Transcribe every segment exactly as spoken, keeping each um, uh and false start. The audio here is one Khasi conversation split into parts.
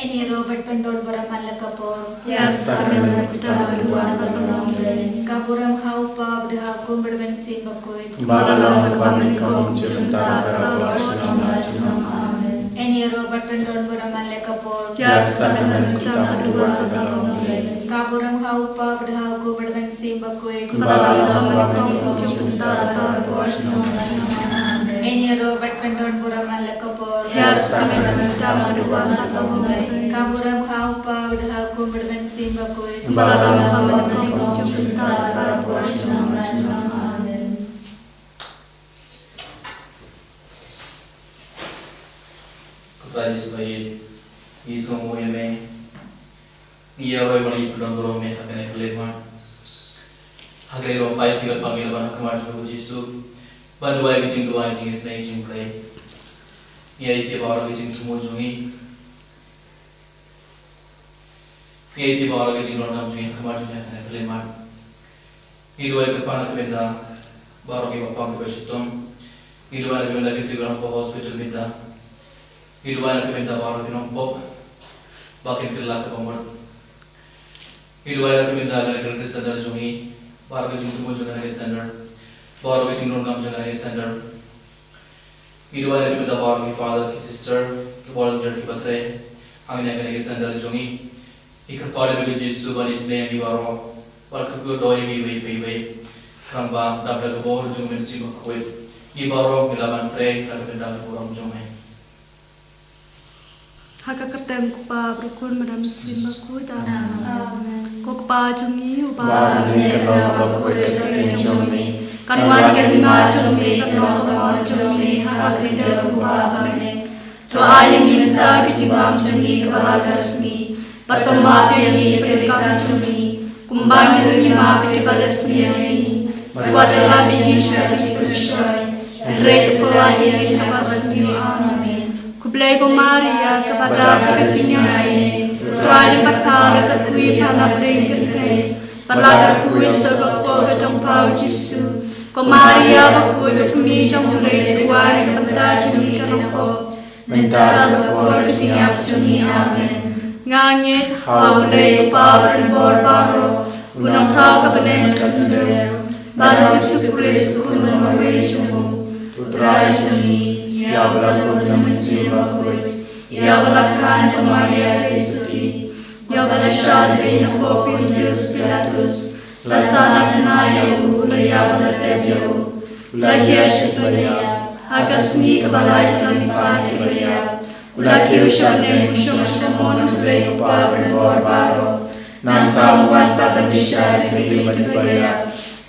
Ïaroh bad pyndon burom man la ka por. Ïa ka sakramen ka bynta ba duwar ba long Blei. Ka burom ha u Kpa bad ha u Khun bad ha u Mynsiem Bakhuid. Kumba la long ha kaba mynnyngkong, mynta bad baroh shi snem. Amen. Ïaroh bad pyndon burom man la ka por. Ïa ka sakramen ka bynta ba duwar ba long Blei. Ka burom ha u Kpa bad ha u Khun bad ha u Mynsiem Bakhuid. Kumba la long ha kaba mynnyngkong, mynta bad baroh shi snem. Amen. Ïaroh bad pyndon burom man la ka por. Ïa ka sakramen ka bynta ba duwar ba long Blei. Ka burom ha u Kpa bad ha u Khun bad ha u Mynsiem Bakhuid. Kumba la long ha kaba mynnyngkong, mynta bad baroh shi snem. Amen. Ko Trai Jisu ba ïeit, ngi sngewnguh ïa me. Ngi ïaroh bad ngi pyndon burom ïa me ha kane ka leit mat. Ha kane ka leit mat, phi sngewbha ban ha khmat jong u Jisu ban duwai ka jingduwai, jingisynei, jingblei. Ngi ïeit ïa baroh ka jingthmu jong ngi. Ngi ïeit ïa baroh ka jingdonkam jong ngi ha khmat jong u ha kane ka leit mat. Ngi duwai kyrpad na ka bynta baroh kiba pang kiba shitom. Ngi duwai na ka bynta kito kiba long ha hospital mynta. Ngi duwai na ka bynta baroh ki nongpop ba kin kylla kaba mut. Ngi duwai na ka bynta Medical Center jong ngi, baroh ki jingthmu jong kane ka center, baroh ki jingdonkam jong kane ka center. Ngi duwai na ka bynta baroh ki father, ki sister, ki volunteer kiba trei hangne ha kane ka center jong ngi. Ngi kyrpad ïa me ko Jisu ban isynei ïa ngi baroh, ban kyrkhu ïa ngi iwei pa iwei. Khnang ba dap da ka bor jong u Mynsiem Bakhuid, ngi baroh ngi lah ban trei na ka bynta ka burom jong me. Ha ka kyrteng u Kpa bad u Khun bad u Mynsiem Bakhuid. Amen. Amen. Ko Kpa jong ngi uba ha bneng, kan long bakhuid ka kyrteng jong me. Kan wan ka hima jong me, kan long ka mon jong me ha ka khyndew kumba ha bneng. To ai ïa ngi mynta ka jingbam jong ngi kaba la ka sngi. Bad to map ïa ngi ïa ki kam jong ngi, kumba ngi ruh ngi map ïa kiba la sngewsih ïa ngi. Bad wat ïalam ïa ngi sha ka jingpynshoi, hynrei to pyllait ïa ngi na kaba sniew. Amen. Khublei ko Maria, kaba dap da ka jingaiei, U Trai u don bad pha, la kyrkhu ïa pha na barit ki kynthei, bad la kyrkhu ïa ka kpoh ka jong pha u Jisu. Ko Maria bakhuid, ka kmie jong U Blei, to duwai ïa ngi ka bynta jong ngi ki nongpop, mynta bad ha ka por ka jingïap jong ngi. Amen. Nga ngeit ha U Blei U Kpa uba don bor baroh, U Nongthaw ka bneng bad ka khyndew, bad ha U Jisu Khrist U Khun uba marwei jong u, U Trai jong ngi, ïa uba la khuid na u Mynsiem Bakhuid, ïa uba la kha na ka Maria ka Theisotti, ïa uba la shah lade na ka kpoh u Pontius Pilatus, la sahnarphna ïa u, la ïap bad la tep ïa u, la hiar sha ki baïap, ha ka sngi kaba lai na ki bymman kiba ïap, la kiew sha bneng, u shong sha ka mon U Blei U Kpa uba don bor baroh. Nangta un wan pat ban bishar ïa ki baïap bad ki baïap.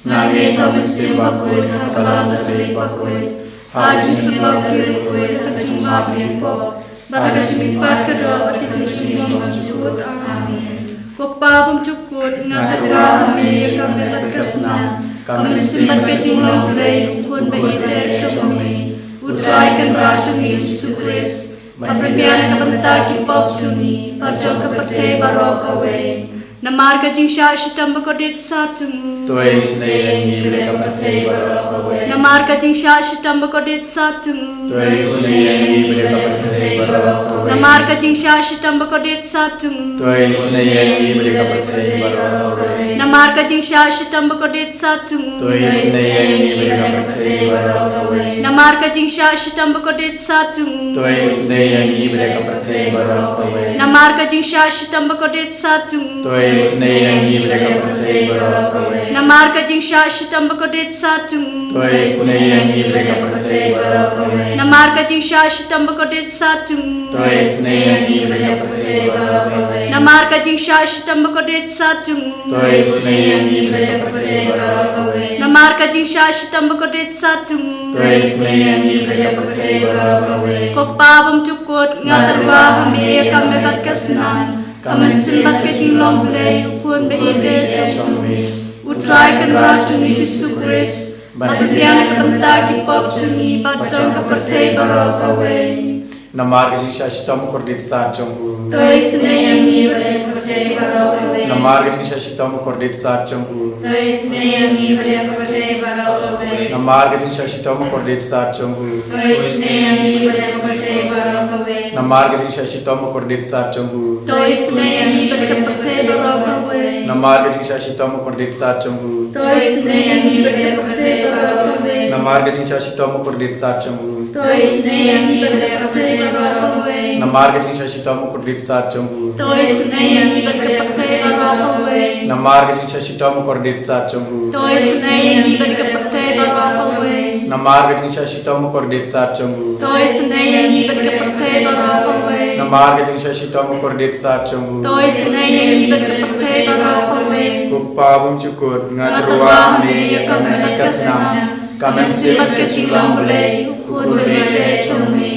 Nga ngeit ha u Mynsiem Bakhuid, ha ka Balang Katholik bakhuid, ha ka jingsuk ki riewkhuid, ha ka jingmap ïa ki pop, bad ha ka jingmihpat ka doh, bad ka jinglong jingmut. Amen. Ko Kpa bymjukut, nga tyrwa ha me ïa ka met bad ka snam, ka mynsiem bad ka jinglong Blei, U Khun ba ïeit jong me, U Trai Kynrad jong ngi U Jisu Khrist, ban pynbiang na ka bynta ki pop jong ngi bad jong ka pyrthei baroh kawei. Namar ka jingshah shitom bakordit sat jong u. To isynei ïa ngi bad ïa ka pyrthei baroh kawei. Namar ka jingshah shitom bakordit sat jong u. To isynei ïa ngi bad ïa ka pyrthei baroh kawei. Namar ka jingshah shitom bakordit sat jong u. To isynei ïa ngi bad ïa ka pyrthei baroh kawei. Namar ka jingshah shitom bakordit sat jong u. To isynei ïa ngi bad ïa ka pyrthei baroh kawei. Namar ka jingshah shitom bakordit sat jong u. To isynei ïa ngi bad ïa ka pyrthei baroh kawei. Namar ka jingshah shitom bakordit sat jong u. To isynei ïa ngi bad ïa ka pyrthei baroh kawei. Namar ka jingshah shitom bakordit sat jong u. To isynei ïa ngi bad ïa ka pyrthei baroh kawei. Namar ka jingshah shitom bakordit sat jong u. To isynei ïa ngi bad ïa ka pyrthei baroh kawei. Namar ka jingshah shitom bakordit sat jong u. To isynei ïa ngi bad ïa ka pyrthei baroh kawei. Namar ka jingshah shitom bakordit sat jong u. To isynei ïa ngi bad ïa ka pyrthei baroh kawei. Ko Kpa bymjukut, nga tyrwa ha me ïa ka met bad ka snam, ka mynsiem bad ka jinglong Blei, U Khun ba ïeit jong me, U Trai Kynrad jong ngi U Jisu Khrist, ban pynbiang na ka bynta ki pop jong ngi bad jong ka pyrthei baroh kawei. Namar ka jingshah shitom bakordit sat jong u. To isynei ïa ngi bad ïa ka pyrthei baroh kawei. Namar ka jingshah shitom bakordit sat jong u. To isynei ïa ngi bad ïa ka pyrthei Namar ka jingshah shitom bakordit sat jong u. To isnei ïa ngi bad ïa ka pyrthei baroh kawei. Namar ka jingshah shitom bakordit sat jong u. To isnei ïa ngi bad ïa ka pyrthei baroh kawei. Namar ka jingshah shitom bakordit sat jong u. To isnei ïa ngi bad ïa ka pyrthei baroh kawei. Namar ka jingshah shitom bakordit sat jong u. To isnei ïa ngi bad ïa ka pyrthei baroh kawei. Namar ka jingshah shitom bakordit sat jong u. To isnei ïa ngi bad ïa ka pyrthei baroh kawei. Namar ka jingshah shitom bakordit sat jong u. To isnei ïa ngi bad ïa ka pyrthei baroh kawei. Namar ka jingshah shitom bakordit sat jong u. To isnei ïa ngi bad ïa ka pyrthei baroh kawei. Namar ka jingshah shitom bakordit sat jong u. To isnei ïa ngi bad ïa ka pyrthei baroh kawei. Ko Pa bymjukut, nga tyrwa ha me ïa ka mihnat ka snam, ka mynsiem bad ka jinglong Blei, u Khun bymjukut jong me,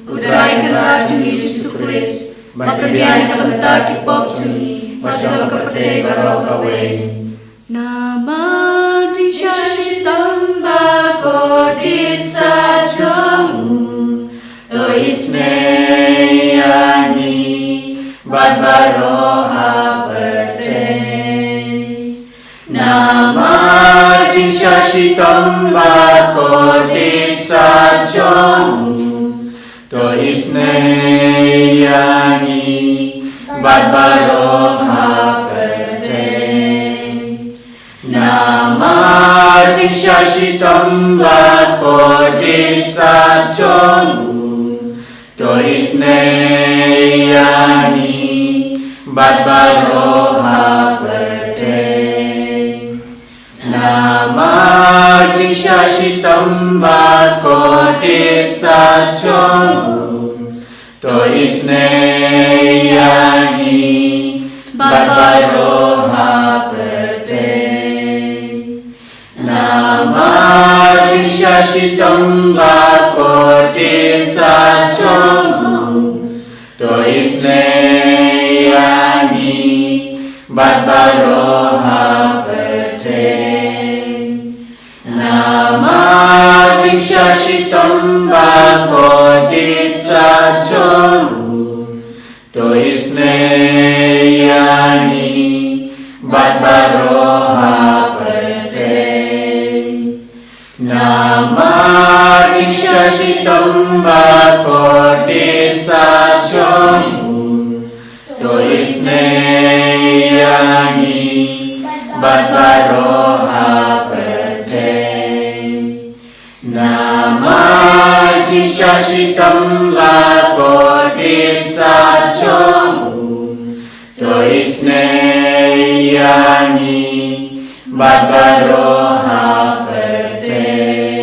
u Trai Kynrad jong ngi Jisu Khrist, ban pynbiang ïa ka bynta ki pop jong ngi bad jong ka pyrthei baroh kawei. Namar jingshah shitom bakordit sat jong u, to isnei ïa ngi bad baroh ha pyrthei. Namar jingshah shitom bakordit sat jong u, to isnei ïa ngi bad baroh ha pyrthei. Namar jingshah shitom bakordit sat jong u, to isnei ïa ngi bad baroh ha pyrthei. Namar jingshah shitom bakordit sat jong u, to isnei ïa ngi bad baroh ha pyrthei. Namar jingshah shitom bakordit sat jong u, to isnei ïa ngi bad baroh ha pyrthei. Namar jingshah shitom bakordit sat jong u, to isnei ïa ngi bad baroh ha pyrthei. Namar jingshah shitom bakordit sat jong u, to isnei ïa ngi bad baroh ha pyrthei. Namar jingshah shitom bakordit sat jong u, to isnei ïa ngi bad baroh ha pyrthei.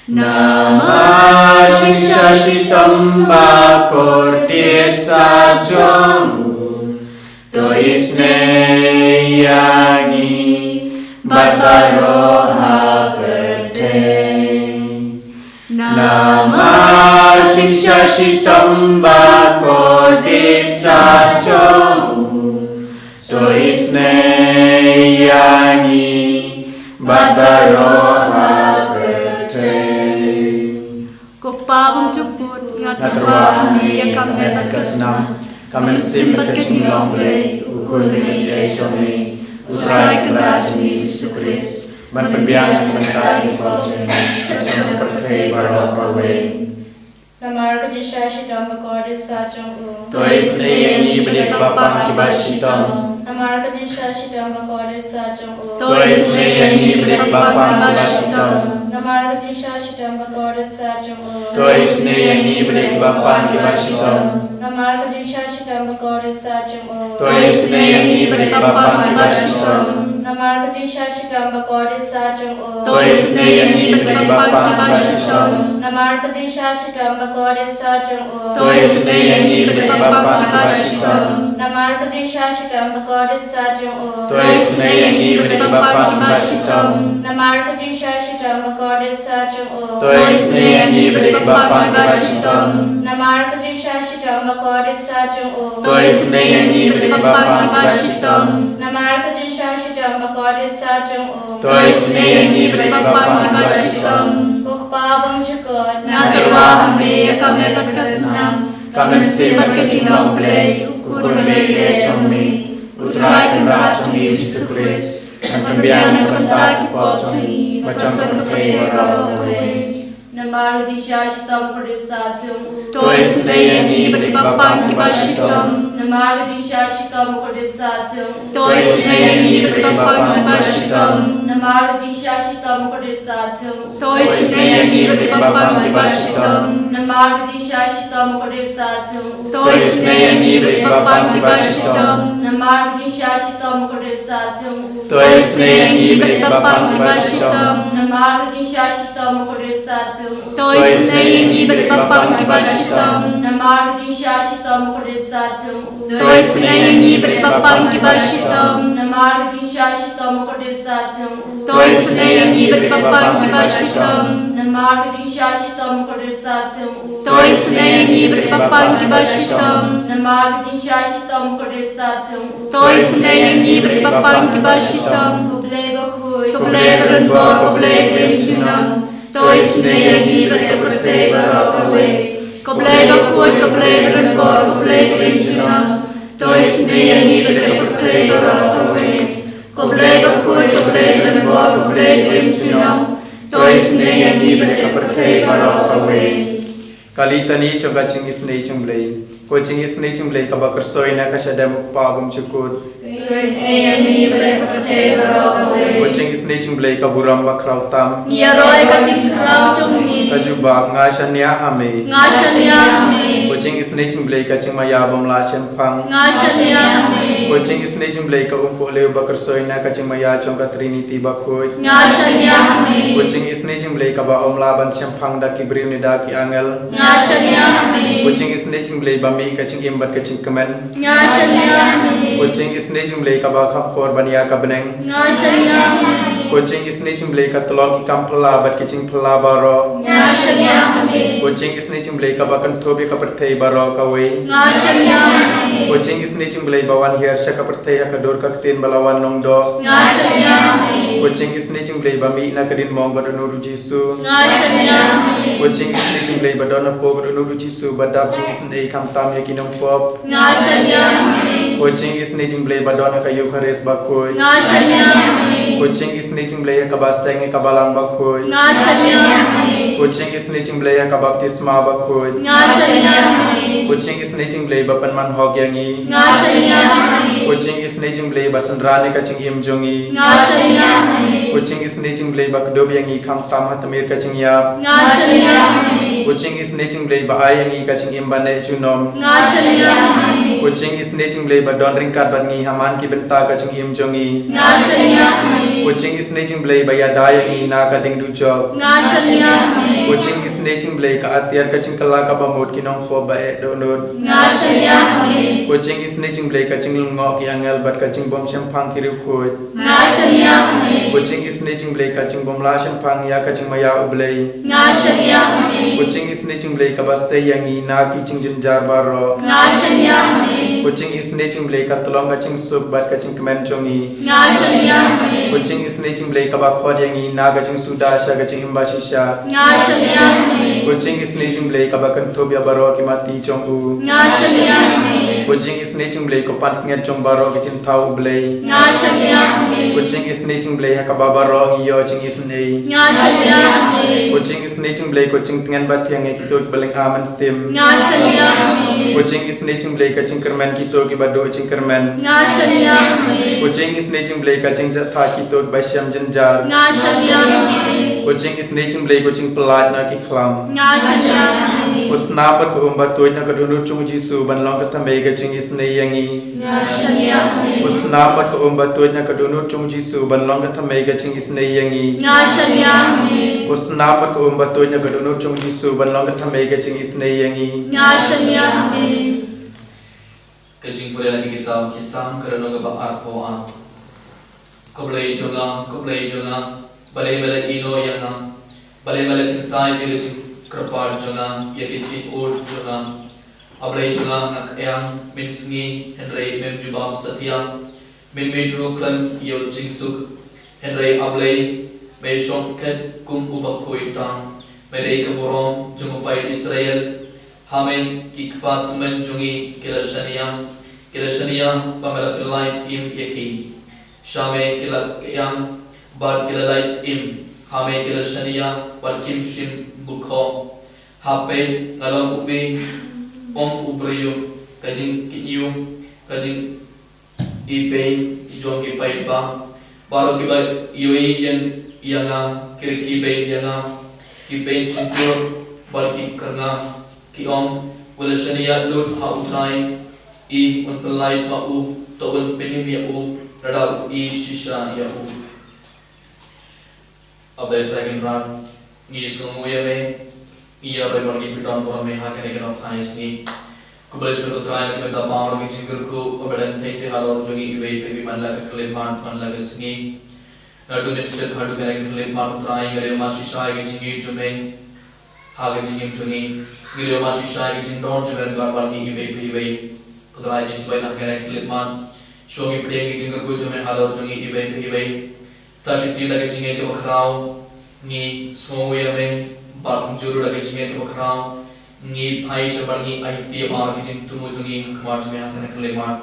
Namar jingshah shitom bakordit sat jong u, to isnei ïa ngi bad baroh ha pyrthei. Namar jingshah shitom bakordit sat jong u, to isnei ïa ngi bad baroh ha pyrthei. Ko Pa bymjukut, nga tyrwa ha me ïa ka mihnat ka snam, ka mynsiem bad ka jinglong Blei, u Khun bymjukut jong me, u Trai Kynrad jong ngi Jisu Khrist, ban pynbiang ïa ka bynta ki pop jong ngi bad jong ka pyrthei baroh kawei. Namar ka jingshah shitom bakordit sat jong u, to isnei ïa ngi bad ïa kiba pang kiba shitom. Namar ka jingshah shitom bakordit sat jong u, to isnei ïa ngi bad ïa kiba pang kiba shitom. Namar ka jingshah shitom bakordit sat jong u, to isnei ïa ngi bad ïa kiba pang kiba shitom. Namar ka jingshah shitom bakordit sat jong u, to isnei ïa ngi bad ïa kiba pang kiba shitom. Namar ka jingshah shitom bakordit sat jong u, to isnei ïa ngi bad ïa kiba pang kiba shitom. Namar ka jingshah shitom bakordit sat jong u, to isnei ïa ngi bad ïa kiba pang kiba shitom. Namar ka jingshah shitom bakordit sat jong u, to isnei ïa ngi bad ïa kiba pang kiba shitom. Namar ka jingshah shitom bakordit sat jong u, to isnei ïa ngi bad ïa kiba pang kiba shitom. Namar ka jingshah shitom bakordit sat jong u, to isnei ïa ngi bad ïa kiba pang kiba shitom. Namar ka jingshah shitom bakordit sat jong u, to isnei ïa ngi bad ïa kiba pang kiba shitom. Ko Pa bymjukut, nga tyrwa ha me ïa ka mihnat ka snam, ka mynsiem bad ka jinglong Blei, u Khun bymjukut jong me, u Trai Kynrad jong ngi Jisu Khrist, ban pynbiang na ka bynta ki pop jong ngi, bad jong ka pyrthei baroh kawei. Namar ka jingshah shitom u kordit sah jong u. To isynei ïa ngi bad kiba pang kiba shitom. Namar ka jingshah shitom u kordit sah jong u. To isynei ïa ngi bad kiba pang kiba shitom. Namar ka jingshah shitom u kordit sah jong u. To isynei ïa ngi bad kiba pang kiba shitom. Namar ka jingshah shitom u kordit sah jong u. To isynei ïa ngi bad kiba pang kiba shitom. Namar ka jingshah shitom u kordit sah jong u. To isynei ïa ngi bad kiba pang kiba shitom. Namar ka jingshah shitom u kordit sah jong u. To isynei ïa ngi bad kiba pang kiba shitom. Namar ka jingshah shitom u kordit sah jong u. To isynei ïa ngi bad kiba pang kiba shitom. Namar ka jingshah shitom u kordit sah jong u. To isynei ïa ngi bad kiba pang kiba shitom. Namar ka jingshah shitom u kordit sah jong u. To isynei ïa ngi bad kiba pang kiba shitom. Namar ka jingshah shitom u kordit sah jong u. To isynei ïa ngi bad kiba pang kiba shitom. Ko Blei bakhuid, ko Blei badonbor, ko Blei baïum junom. To isynei ïa ngi bad ka pyrthei baroh kawei. Ko Blei bakhuid, ko Blei badonbor, ko Blei baïum junom. To isynei ïa ngi bad ka pyrthei baroh kawei. Ko Blei bakhuid, ko Blei badonbor, ko Blei baïum junom. To isynei ïa ngi bad ka pyrthei baroh kawei. Ka litani jong ka jingisynei jong u Blei. Ko jingisynei jong u Blei kaba kyrsoi na ka shadem u Kpa bymjukut. To isynei ïa ngi bad ka pyrthei baroh kawei. Ko jingisynei jong u Blei ka burom bakhraw tam. Ngi ïaroh ïa ka jingkhraw jong me. Ka jubab, nga shaniah ha me. Nga shaniah ha me. Ko jingisynei jong u Blei ka jingmaïa bym lah shemphang. Nga shaniah ha me. Ko jingisynei jong u Blei ka umpohliew ba kyrsoi na ka jingmaïa jong ka Trinity bakhuid. Nga shaniah ha me. Ko jingisynei jong u Blei kaba ym lah ban shemphang da ki briew ne da ki angel. Nga shaniah ha me. Ko jingisynei jong u Blei ba mih ka jingim bad ka jingkmen. Nga shaniah ha me. Ko jingisynei jong u Blei kaba kham khor ban ïa ka bneng. Nga shaniah ha me. Ko jingisynei jong u Blei ka tyllong ki kam phylla bad ki jingphylla baroh. Nga shaniah ha me. Ko jingisynei jong u Blei kaba kynthup ïa ka pyrthei baroh kawei. Nga shaniah ha me. Ko jingisynei jong u Blei ba wan hiar sha ka pyrthei ha ka dur ka ktien ba la wan long doh. Nga shaniah ha me. Ko jingisynei jong u Blei ba mih na ka diengmong ka dohnud u Jisu. Nga shaniah ha me. Ko jingisynei jong u Blei ba don hapoh ka dohnud u Jisu ba dap jingisynei khamtam ïa ki nongpop. Nga shaniah ha me. Ko jingisynei jong u Blei ba don ha ka Eukharist bakhuid. Nga shaniah ha me. Ko jingisynei jong u Blei ha kaba seng ïa ka Balang bakhuid. Nga shaniah ha me. Ko jingisynei jong u Blei ha ka baptisma bakhuid. Nga shaniah ha me. Ko jingisynei jong u Blei ba pynman hok ïa ngi. Nga shaniah ha me. Ko jingisynei jong u Blei ba synran ïa ka jingim jong ngi. Nga shaniah ha me. Ko jingisynei jong u Blei ba kdup ïa ngi khamtam ha tmier ka jingïap. Nga shaniah ha me. Ko jingisynei jong u Blei ba ai ïa ngi ka jingim ba neh junom. Nga shaniah ha me. Ko jingisynei jong u Blei ba don ryngkat bad ngi ha man ki bynta ka jingim jong ngi. Nga shaniah ha me. Ko jingisynei jong u Blei ba ïada ïa ngi na ka ding dujok. Nga shaniah ha me. Ko jingisynei jong u Blei ka atiar ka jingkylla kaba mut ki nongpop ba eh dohnud. Nga shaniah ha me. Ko jingisynei jong u Blei ka jinglyngngoh ki angel bad ka jingbymshemphang ki riewkhuid. Nga shaniah ha me. Ko jingisynei jong u Blei ka jingbymlah shemphang ïa ka jingmaïa u Blei. Nga shaniah ha me. Ko jingisynei jong u Blei kaba sei ïa ngi na ki jingjynjar baroh. Nga shaniah ha me. Ko jingisynei jong u Blei ka tyllong ka jingsuk bad ka jingkmen jong ngi. Nga shaniah ha me. Ko jingisynei jong u Blei kaba khot ïa ngi na ka jingsuda sha ka jingim bashisha. Nga shaniah ha me. Ko jingisynei jong u Blei kaba kynthup ïa baroh ki matti jong u. Nga shaniah ha me. Ko jingisynei jong u Blei ko pansngiat jong baroh ki jingthaw u Blei. Nga shaniah ha me. Ko jingisynei jong u Blei ha kaba baroh ngi ïoh jingisynei. Nga shaniah ha me. Ko jingisynei jong u Blei ko jingtngen bathiang ïa kito kiba lynga mynsiem. Nga shaniah ha me. Ko jingisynei jong u Blei ka jingkyrmen kito kiba duh jingkyrmen. Nga shaniah ha me. Ko jingisynei jong u Blei ka jingjahthait kito kiba shem jynjar. Nga shaniah ha me. Ko jingisynei jong u Blei ko jingpyllait na ki khlam. Nga shaniah ha me. Ko snam bad ko um ba tuid na ka dohnud jong u Jisu ban long ka thymmei ka jingisynei ïa ngi. Nga shaniah ha me. Ko snam bad ko um ba tuid na ka dohnud jong u Jisu ban long ka thymmei ka jingisynei ïa ngi. Nga shaniah ha me. Ko snam bad ko um ba tuid na ka dohnud jong u Jisu ban long ka thymmei ka jingisynei ïa ngi. Nga shaniah ha me. Ka jingpule na ki kitab ki Salm ka lynnong kaba arphew ar. Ko Blei jong nga, ko Blei jong nga, balei me la ïehnoh ïa nga? Balei me la kyntait ïa ka jingkyrpad jong nga, ïa ka jingud jong nga? A Blei jong nga, nga kyiang, men sngi, hynrei mem jubab satia. Men mih ruh khlem ïoh jingsuk. Hynrei A Blei, me shong khet kum uba khuid tam. Me dei ka burom jong u paid Israel. Ha me ki kpa tymmen jong ngi ki la shaniah. Ki la shaniah ba me la pyllait im ïa ki. Sha me ki la kyang bad ki la lait im, ha me ki la shaniah bad kim shym bukhoh. Ha peit, nga long uwei ong u briew, ka jingkynñiuh, ka jing i beiñ jong ki paidbah. Baroh kiba ïohi ïa nga ki rkhie beiñ ïa nga, ki beiñ shyntur bad ki kyrngah, ki ong, u la shaniah lut ha U Trai, i un pynlait ma u, to un pynim ïa u, lada u ïeit shisha ïa u. A Blei Trai Kynrad, ngi sngewnguh ïa me, ngi ïa rai bad ngi pyndonkam ïa me ha kane ka nongthaw sngi. Khublei shibun ko Trai na ka bynta baroh ki jingkyrkhu ba me dang theh sha halor jong ngi iwei pa iwei man la ka khyllipmat man la ka sngi. Naduh mynstep haduh kane ka khyllipmat ko Trai, ngi rkhie ma shisha ïa ka jingïeit jong me ha ka jingim jong ngi. Ngi rkhie ma shisha ïa ka jingdon jong me ryngkat bad ngi iwei pa iwei. Ko Trai Jisu, ha kane ka khyllipmat, shuwa ngi pdiang ïa ka jingkyrkhu jong me halor jong ngi iwei pa iwei. Sa shisien da ka jingngeit kaba khraw ngi sngewnguh ïa me, bad kumjuh ruh da ka jingngeit kaba khraw ngi phai sha me bad ngi aiti ïa baroh ki jingthmu jong ngi ha khmat jong me ha kane ka khyllipmat.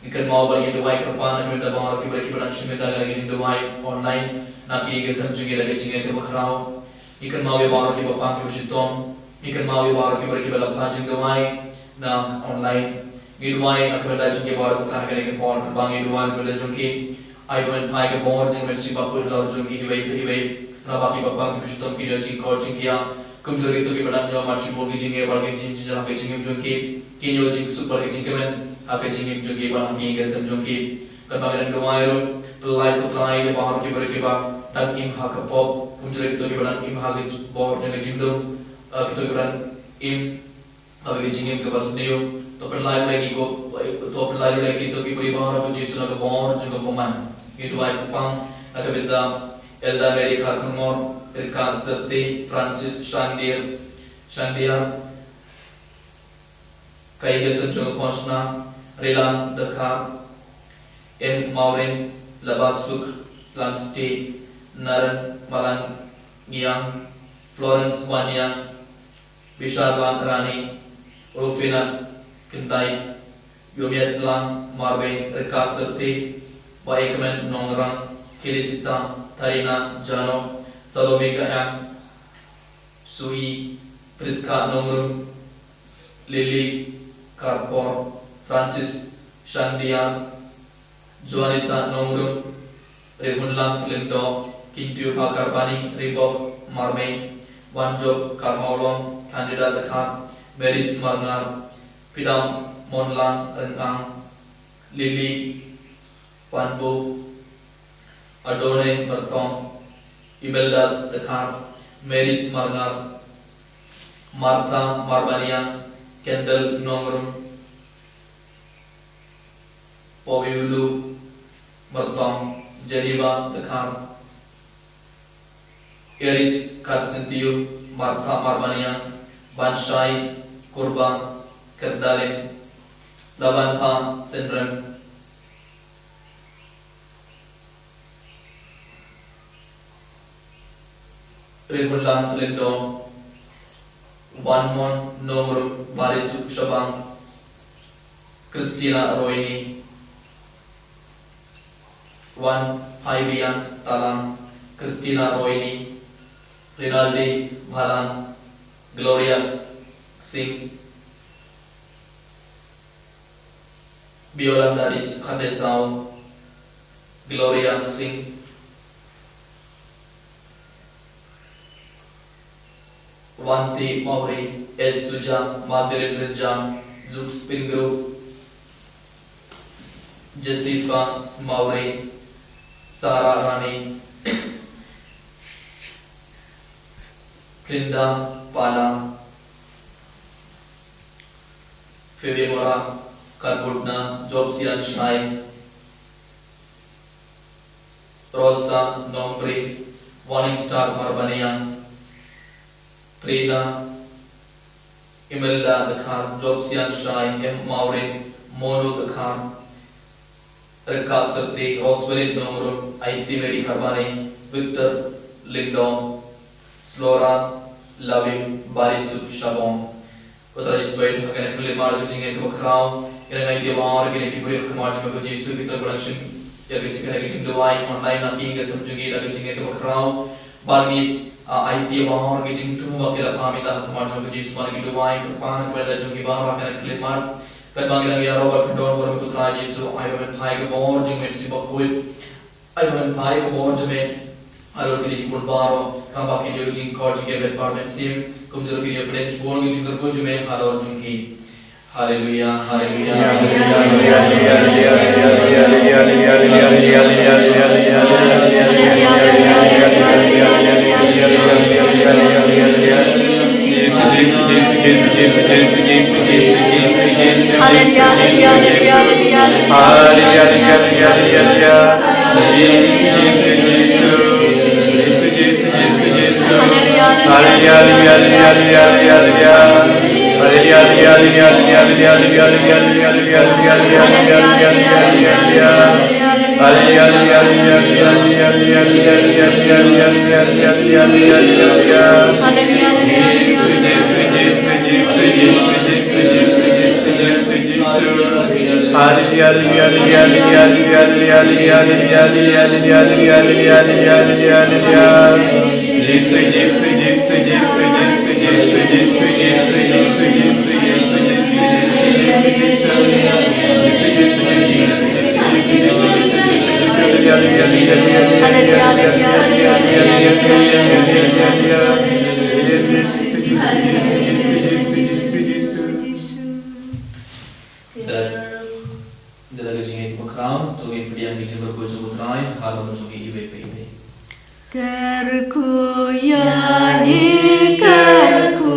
Ngi kynmaw bad ngi duwai kyrpad na ka bynta baroh kiba, kiba dang shim bynta da ka jingduwai online na ka ïing ka sem jong ngi da ka jingngeit kaba khraw. Ngi kynmaw ïa baroh kiba pang kiba shitom. Ngi kynmaw ïa baroh kiba, kiba la phah jingduwai na online. Ngi duwai na ka bynta jong ki baroh ko Trai ha kane ka por, kyrpad ngi duwai na ka bynta jong ki. Ai ba men phai ka bor jong me, Mynsiem Bakhuid halor jong ki iwei pa iwei. Naba kiba pang kiba shitom kin ïoh jingkor jingkhiah. Kumjuh ruh kito kiba dang ïoh mad shibun ki jingeh bad ki jingjynjar ha ka jingim jong ki, kin ïoh jingsuk bad ki jingkmen ha ka jingim jong ki bad ha ka ïing ka sem jong ki. Kynmaw, ngi dang duwai ruh, pynlait ko Trai ïa baroh kiba, kiba dang im ha ka pop, kumjuh ruh kito kiba dang im ha ka bor jong ka jingdum, eh, kito kiba dang im ha ka jingim kaba sniew. To pynlait ruh ïa ki ko, to pynlait ruh ïa kito ki briew baroh ko Jisu na ka bor jong ka bymman. Ngi duwai kyrpang na ka bynta Elder Mary Kharkongor, Rika Syrte, Francis Shangdir, Shangdiar, ka ïing ka sem jong ka Khonshna, Rilang Dkhar, M Mawrin, Labasuk Langste, Naren Malangiang, Florence Waniang, Bisharlang Rani, Rufina Kyntait, Yumiatlang Marwei, Rika Syrte, Baikmen Nongrang, Kilisita, Tharina Jano, Salome Gayang, Sui, Priska Nongrum, Lily Karpor, Francis Shandia, Juanita Nongrum, Rihunlang Lyngdoh, Kintipha Karbani, Ribok Marmei, Wanjop Karmawlong, Candida Dkhar, Maris Marngar, Pidam Monlang Ryngang, Lily Panbo, Adone Bartong, Imelda Dkhar, Maris Marngar, Martha Marbaniang, Kendall Nongrum, Pobiulu Bartong, Geneva Dkhar, Eris Karsentiu, Martha Marbaniang, Banshai Kurba, Kerdalin, Labanpa Senrem, Rihunlang Lyngdoh, Wanmon Nongrum, Barisuk Shabang, Christina Roini, Wan Haibiang Talang, Christina Roini, Rinaldi Bhalang, Gloria Singh, Biolandaris Khadesaw, Gloria Singh, Wanti Mawri, S Suja, Magdalene Rinjam, Zuk Spingru, Jessifa Mawri, Sarah Rani, Prinda Pala, Febemora Karbutna, Jobsian Shai, Rosa Nongpri, Warning Star Marbaniang, Trina, Imelda Dkhar, Jobsian Shai, M Maurin, Monu Dkhar, Reka Serti, Roswelin Nongrum, Aiti Mary Karbani, Victor Lindong, Slora Lavim, Barisu Shabong. Ko Trai Jisu, ha kane ka khyllipmat ka jingngeit kaba khraw, ngi nang aiti ïa baroh kine ki briew ha khmat jong me ko Jisu, kito kiba dang shim Ïa ka jingkren, ka jingduwai online na ki ïing ki sem jong ngi da ka jingngeit kaba khraw. Bad ngi, ah, aiti ïa baroh ki jingthmu ba ki la pynmih ha khmat jong ka Jisu. Bad ngi duwai, Kpa, na ka bynta jong ki baroh ha kane ka khyllipmat. Katba ngi dang ïaroh bad pyndonkam ïa U Trai Jisu, ai ba men phai ka bor jong me, Mynsiem Bakhuid. Ai ba men phai ka bor jong me halor kine ki khun baroh, khnang ba kin ïoh ka jingkor jong ka bad ka mynsiem, kumjuh ruh kin ïoh pdiang shibun ka jingkyrkhu jong me halor jong ki. Haleluya, haleluya. Da, da la ka jingngeit ba khraw, to ngin pdiang ka jingkyrkhu jong U Trai halor jong ngi iwei pa iwei. Kyrkhu ïa ngi, kyrkhu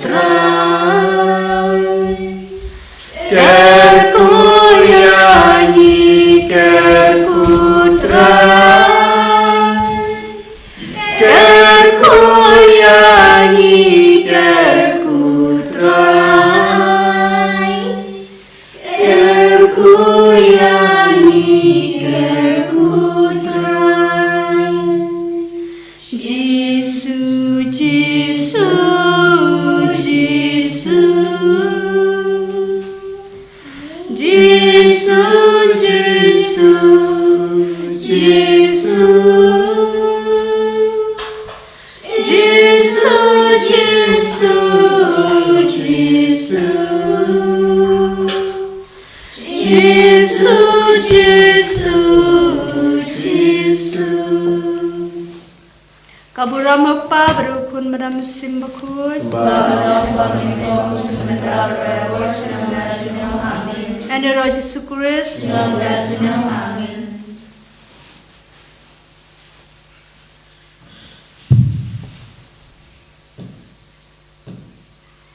Trai. Kyrkhu ïa ngi, kyrkhu Trai. Kyrkhu ïa ngi, kyrkhu Trai. Kyrkhu ïa ngi, kyrkhu Trai. Jisu, Jisu, Jisu. Jisu, Jisu, Jisu. Jisu, Jisu, Jisu. Jisu, Jisu, Jisu. Ka burom ha u Kpa bad ha u Khun bad ha u Mynsiem Bakhuid. Ba ka long ba mynta bad kumjuh mynta bad forever. Amen. Ïa u Jisu Khrist. Amen.